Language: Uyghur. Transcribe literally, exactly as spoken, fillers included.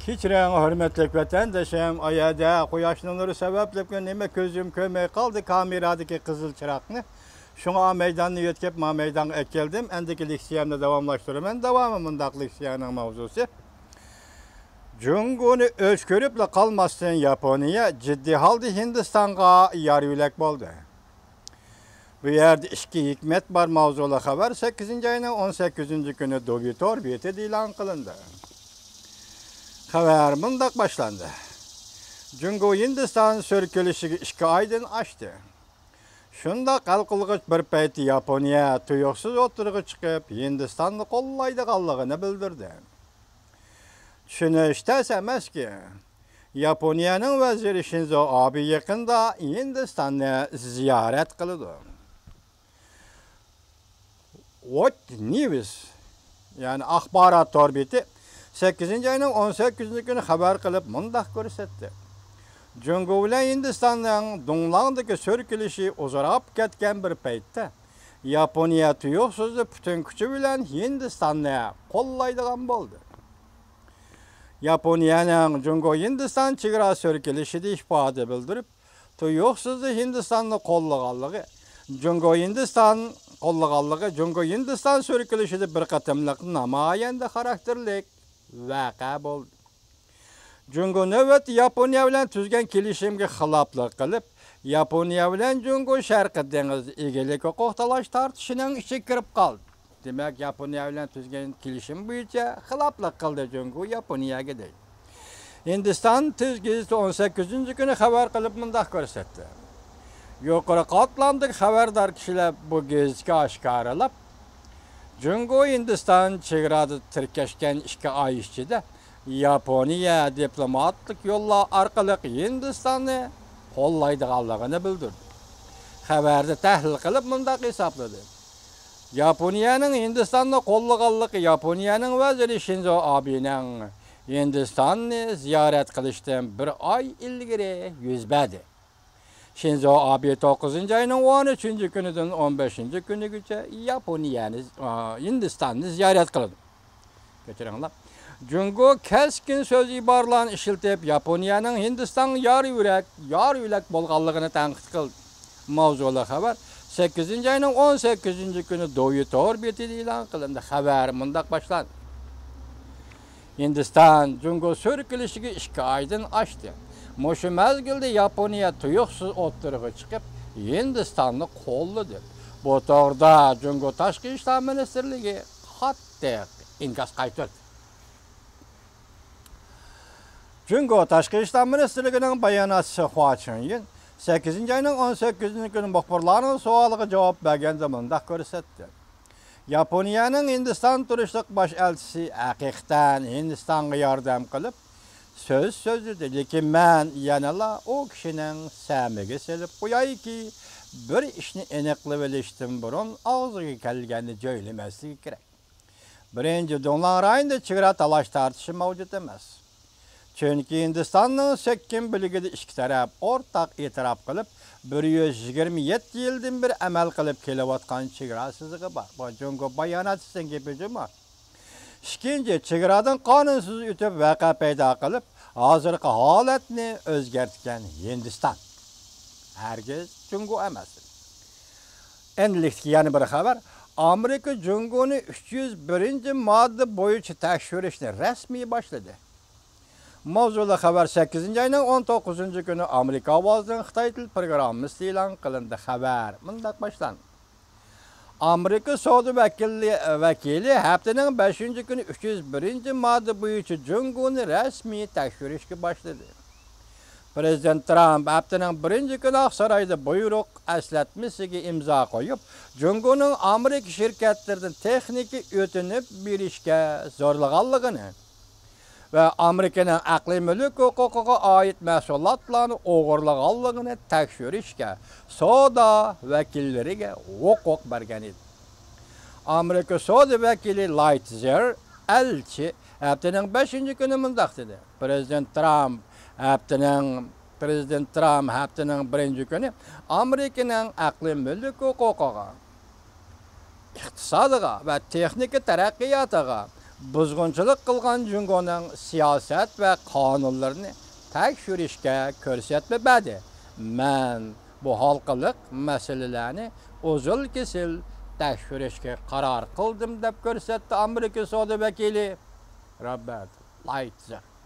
كەچۈرۈڭ، ھۆرمەتلىك ۋەتەندىشىم، ئايەدە قۇياشنىڭ نۇرى سەۋەبلىك نېمە كۆزۈم كۆرمەي قالدى كامېرادىكى قىزىل چىراغنى. شۇڭا مەيداننى يۆتكەپ، ما مەيدانغا ئەكەلدىم. ئەمدىكى لېكسىيەمنى داۋاملاشتۇرىمەن. داۋامى مۇنداق، لېكسىيەنىڭ ماۋزۇسى: جۇڭگونى ئۆچ كۆرۈپلا قالماستىن، ياپونىيە جىددىي ھالدا ھىندىستانغا يار يۆلەك بولدى. بۇ يەردە ئىككى ھېكمەت بار ماۋزۇلۇق خەۋەر سەككىزىنچى ئاينىڭ ئون سەككىزىنچى كۈنى دوۋي تور بېتىدە ئېلان قىلىندى. خەۋەر مۇنداق باشلاندى: جۇڭگو ھىندىستان سۈركىلىشىگە ئىككى ئايدىن ئاشتى. شۇنداق ھەل قىلغۇچ بىر پەيتتە ياپونىيە تۇيۇقسىز ئوتتۇرىغا چىقىپ، ھىندىستاننى قوللايدىغانلىقىنى بىلدۈردى. چۈشىنىش تەس ئەمەسكى، ياپونىيەنىڭ ۋەزىرى شىنزو ئابې يېقىندا ھىندىستاننى زىيارەت قىلىدۇ. ۋوت نيۇز، يەنى ئاخبارات تور بېتى، سەككىزىنچى ئاينىڭ ئون سەككىزىنچى كۈنى خەۋەر قىلىپ مۇنداق كۆرسەتتى: جۇڭگو بىلەن ھىندىستاننىڭ دۇڭلاڭدىكى سۈركىلىشى ئۇزىراپ كەتكەن بىر پەيتتە، ياپونىيە تۇيۇقسىزلا پۈتۈن كۈچى بىلەن ھىندىستاننى قوللايدىغان بولدى. ياپونىيەنىڭ جۇڭگو ھىندىستان چېگرا سۈركىلىشىدە ئىپادە بىلدۈرۈپ، تۇيۇقسىزلا ھىندىستاننى قوللىغانلىقى، جۇڭگو ھىندىستان قوللىغانلىقى جۇڭگو ھىندىستان سۈركىلىشىدە بىر قېتىملىق نامايەندە خاراكتېرلىك ۋەقە بولدى. جۇڭگو نۆۋەتتە ياپونىيە بىلەن تۈزگەن كېلىشىمگە خىلاپلىق قىلىپ، ياپونىيە بىلەن جۇڭگو شەرقىي دېڭىزدا ئىگىلىك ھوقۇق تالاش تارتىشىنىڭ ئىچىگە كىرىپ قالدى. دېمەك، ياپونىيە بىلەن تۈزگەن كېلىشىم بويىچە خىلاپلىق قىلدى جۇڭگو ياپونىيەگە، دەيدۇ. ھىندىستان تېز گېزىتى ئون سەككىزىنچى كۈنى خەۋەر قىلىپ مۇنداق كۆرسەتتى: يۇقىرى قاتلامدىكى خەۋەردار كىشىلەر بۇ گېزىتكە ئاشكارىلاپ، جۇڭگو ھىندىستان چېگرادا تىركەشكەن ئىككى ئاي ئىچىدە ياپونىيە دىپلوماتلىق يوللار ئارقىلىق ھىندىستاننى قوللايدىغانلىقىنى بىلدۈردى. خەۋەردە تەھلىل قىلىپ مۇنداق ھېسابلىدى: ياپونىيەنىڭ ھىندىستاننى قوللىغانلىقى ياپونىيەنىڭ ۋەزىرى شىنزو ئابېنىڭ ھىندىستاننى زىيارەت قىلىشتىن بىر ئاي ئىلگىرى يۈز بەردى. شىنزو ئابې توققۇزىنچى ئاينىڭ ئون ئۈچىنچى كۈنىدىن ئون بەشىنچى كۈنىگىچە ياپونىيەنى، ئا، ھىندىستاننى زىيارەت قىلىدۇ. كەچۈرۈڭلار. جۇڭگو كەسكىن سۆز ئىبارىلەرنى ئىشلىتىپ، ياپونىيەنىڭ ھىندىستانغا يار يۆلەك، يار يۆلەك بولغانلىقىنى تەنقىد قىلدى. ماۋزۇلۇق خەۋەر سەككىزىنچى ئاينىڭ ئون سەككىزىنچى كۈنى دوۋي تور بېتىدە ئېلان قىلىندى. خەۋەر مۇنداق باشلاندى: ھىندىستان جۇڭگو سۈركىلىشىگە ئىككى ئايدىن ئاشتى. مۇشۇ مەزگىلدە ياپونىيە تۇيۇقسىز ئوتتۇرىغا چىقىپ، ھىندىستاننى قوللىدى. بۇ توغرىدا جۇڭگو تاشقى ئىشلار مىنىستىرلىكى قاتتىق ئىنكاس قايتۇردى. جۇڭگو تاشقى ئىشلار مىنىستىرلىكىنىڭ باياناتچىسى خۇا چىڭيىن سەككىزىنچى ئاينىڭ ئون سەككىزىنچى كۈنى مۇخبىرلارنىڭ سوئالىغا جاۋاب بەرگەندە مۇنداق كۆرسەتتى: ياپونىيەنىڭ ھىندىستان تۇرۇشلۇق باش ئەلچىسى ھەقىقەتەن ھىندىستانغا ياردەم قىلىپ، سۆز سۆزلىدى، لېكىن مەن يەنىلا ئۇ كىشىنىڭ سەمىگە سېلىپ قويايكى، بىر ئىشنى ئېنىقلىۋېلىشتىن بۇرۇن ئاغزىغا كەلگەننى جۆيلىمەسلىكى كېرەك. بىرىنچى، دۇڭلاڭ رايونىدا چېگرا تالاش تارتىشى مەۋجۇت ئەمەس. چۈنكى ھىندىستاننىڭ سەككىن بۆلىكىدە ئىككى تەرەپ ئورتاق ئېتىراپ قىلىپ، بىر يۈز يىگىرمە يەتتە يىلدىن بېرى ئەمەل قىلىپ كېلىۋاتقان چېگرا سىزىقى بار. بۇ جۇڭگو باياناتچىسىنىڭ گېپى جۇمۇ. ئىككىنچى، چېگرادىن قانۇنسىز ئۆتۈپ ۋەقە پەيدا قىلىپ، ھازىرقى ھالەتنى ئۆزگەرتكەن ھىندىستان. ھەرگىز جۇڭگو ئەمەس. ئەمدىلىكتىكى يەنە بىر خەۋەر، ئامېرىكا جۇڭگونى ئۈچ يۈز بىرىنچى ماددا بويىچە تەكشۈرۈشنى رەسمىي باشلىدى. ماۋزۇلۇق خەۋەر سەككىزىنچى ئاينىڭ ئون توققۇزىنچى كۈنى ئامېرىكا ئاۋازىنىڭ خىتاي تىل پروگراممىسىدا ئېلان قىلىندى. خەۋەر مۇنداق باشلاندى: ئامېرىكا سودا ۋەكىلى، ۋەكىلى ھەپتىنىڭ بەشىنچى كۈنى ئۈچ يۈز بىرىنچى ماددا بويىچە جۇڭگونى رەسمىي تەكشۈرۈشكە باشلىدى. پىرېزىدېنت ترامپ ھەپتىنىڭ بىرىنچى كۈنى ئاقسارايدا بۇيرۇق ئەسلەتمىسىگە ئىمزا قويۇپ، جۇڭگونىڭ ئامېرىكا شىركەتلىرىدىن تېخنىكا ئۆتۈنۈپ بېرىشكە زورلىغانلىقىنى ۋە ئامېرىكىنىڭ ئەقلىي مۈلۈك ھوقۇقىغا ئائىت مەھسۇلاتلارنى ئوغرىلىغانلىقىنى تەكشۈرۈشكە سودا ۋەكىللىرىگە ھوقۇق بەرگەن ئىدى. ئامېرىكا سودا ۋەكىلى لايتزېر ئەلچى ھەپتىنىڭ بەشىنچى كۈنى مۇنداق دېدى: پىرېزىدېنت ترامپ ھەپتىنىڭ، پىرېزىدېنت ترامپ ھەپتىنىڭ بىرىنچى كۈنى ئامېرىكىنىڭ ئەقلىي مۈلۈك ھوقۇقىغا، ئىقتىسادىغا ۋە تېخنىكا تەرەققىياتىغا بۇزغۇنچىلىق قىلغان جۇڭگونىڭ سىياسەت ۋە قانۇنلىرىنى تەكشۈرۈشكە كۆرسەتمە بەردى. مەن بۇ ھالقىلىق مەسىلىلەرنى ئۇزۇل-كېسىل تەكشۈرۈشكە قارار قىلدىم، دەپ كۆرسەتتى ئامېرىكا سودا ۋەكىلى روبېرت لايتزېر.